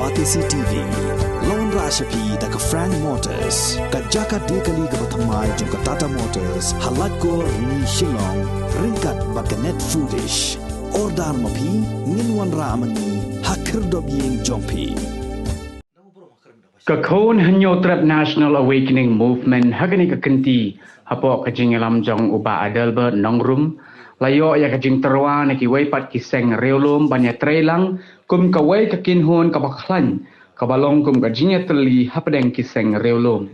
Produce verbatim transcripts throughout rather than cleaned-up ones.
Batesi T V la wanrah sha phi da ka Frank Motors, ka jaka die kali kaba thymmai jong ka Tata Motors, ha Laitkor, Rni, Shillong, ryngkat bad ka Net Foodish. Order ma phi, ngin wanrah ma ngi ha khyrdop ïing jong phi. Ka Khun Hynñiewtrep National Awakening Movement ha kane ka kynti, hapoh ka jingïalam jong u Bah Adelbert Nongrum, la ïoh ïa ka jingtyrwa na kiwei pat ki seng riewlum ban ïatreilang kum kawei ka kynhun kaba khlaiñ, kaba long kum ka jingïatylli hapdeng ki seng riewlum.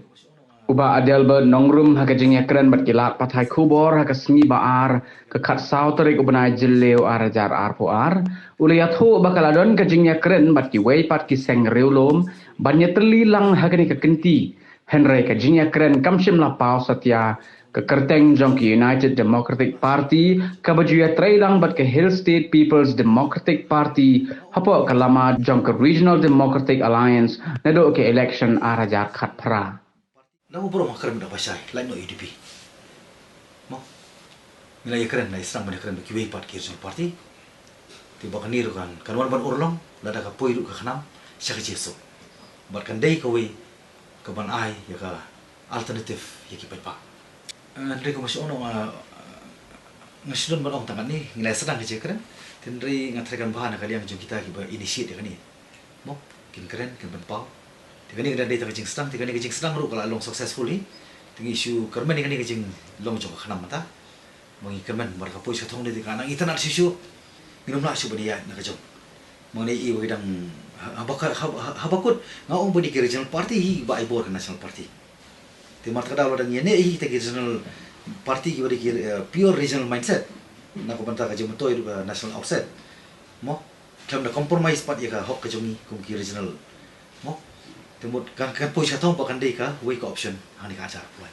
U Bah Adelbert Nongrum ha ka jingïakren bad ki lad pathai khubor ha ka sngi Ba-ar, ka khatsaw tarik u bnai Jylliew ar hajar arphew ar, u la ïathuh ba ka la don ka jingïakren bad kiwei pat ki seng riewlum ban ïatylli lang ha kane ka kynti. Hynrei ka jingïakren kam shym la paw satia. Ka kyrteng jong ka United Democratic Party kaba ju ïatreilang bad ka Hill State People's Democratic Party hapoh ka lama jong ka Regional Democratic Alliance naduh ka election ar hajar khatphra. Naba burom ha kren da ba shai, lait noh U D P. Mo. Ngi la ïakren, la ïasdang ban ïakren bad kiwei pat ki regional party. Te ba kane ruh kan, kan wan ban urlong, lada ka poi ruh ka khnam, sha ka jingsuk. Bad kan dei kawei, ka ban ai, ïa ka alternative, ïa ki paidbah. Eh, hynrei kumba shu ong nga, nga shu don ban ong tang katne, ngi la ïasdang ka jingkren, te hynrei nga thrang ban bha na ka liang jong kita kiba initiate ïa kane. Mo, kin kren, kin pynpaw. Te kane ka dei tang ka jingsdang, te kane ka jingsdang ruh ka la long successfully. Te ngi shu kyrmen ïa kane ka jinglong jong ka khnam mynta. Ba ngi kyrmen, bad ka poi sha thong ne te ka nang itynnad shuh shuh. Ngin ym lah shuh ban ïaid na ka jong. Ba ngi ïohi ba ki dang ha, haba ka, ha, ha, haba kut, nga ong ba dei ki regional party hi ba ai bor ka national party. Te mar ka daw lada ngi ïa ne hi kita ki regional party kiba dei ki, eh, pure regional mindset. Na ka bynta ka jingmyntoi ruh ka national offset. Mo, khlem da compromise pat ïa ka hok ka jong ngi kum ki regional. Mo, te mut kan, kan poi sha thong ba kan dei kawei ka option hangne ka hajar arphew lai.